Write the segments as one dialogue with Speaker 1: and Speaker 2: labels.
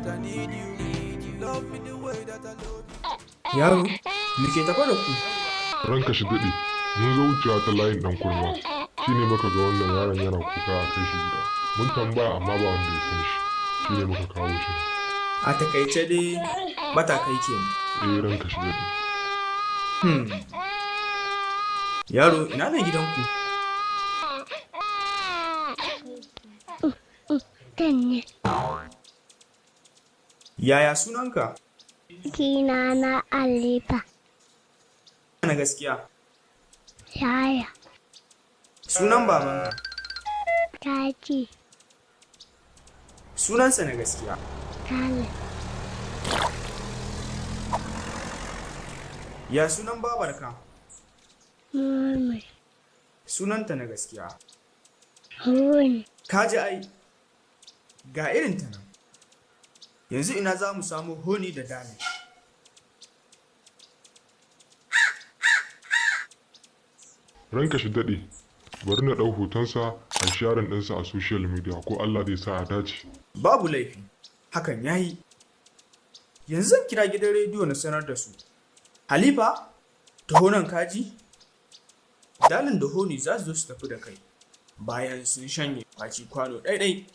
Speaker 1: that I need you. Love me the way that I love you.
Speaker 2: Yaro, me ke tafa da ku?
Speaker 3: Ranka shi daɗe, mun zo wucewa ta layin ɗan kurma. Shi ne muka ga wannan yaron yana kuka a kai shi gida. Mun tambaya amma ba wanda ya san shi. Shi ne muka kawo shi.
Speaker 2: A takaice dai bata kai kenan.
Speaker 3: Eh, ranka shi daɗe.
Speaker 2: Yaro, ina ne gidanku?
Speaker 4: Danne.
Speaker 2: Yaya sunanka?
Speaker 4: Kina na Alifa.
Speaker 2: Na gaskiya.
Speaker 4: Yaya.
Speaker 2: Sunan babanka?
Speaker 4: Tati.
Speaker 2: Sunansa na gaskiya.
Speaker 4: Tale.
Speaker 2: Ya sunan babarka?
Speaker 4: Mami.
Speaker 2: Sunanta na gaskiya.
Speaker 4: Huni.
Speaker 2: Ka ji ai, ga irin ta nan. Yanzu ina za mu samu Honi da Dami.
Speaker 3: Ranka shi daɗe, bari na ɗau hotonsa a sharing ɗinsa a social media ko Allah zai sa a dace.
Speaker 2: Babu laifi, hakan ya yi. Yanzu zan kira gidan rediyo na sanar da su. Halifa, taho nan kaji? Dalin da Honi za su zo su tafi da kai. Bayan sun shanye faci kwano ɗaiɗai.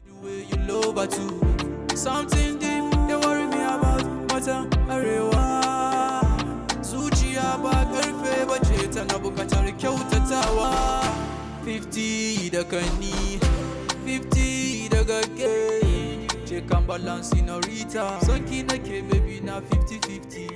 Speaker 1: The way you love her too. Something deep they worry me about mata arewa. Zuciya ba karfe ba ce, tana bukatar kyautatawa. 50 daga ni, 50 daga ke. Check and balance, senorita. Sonki nake, baby, na 50-50.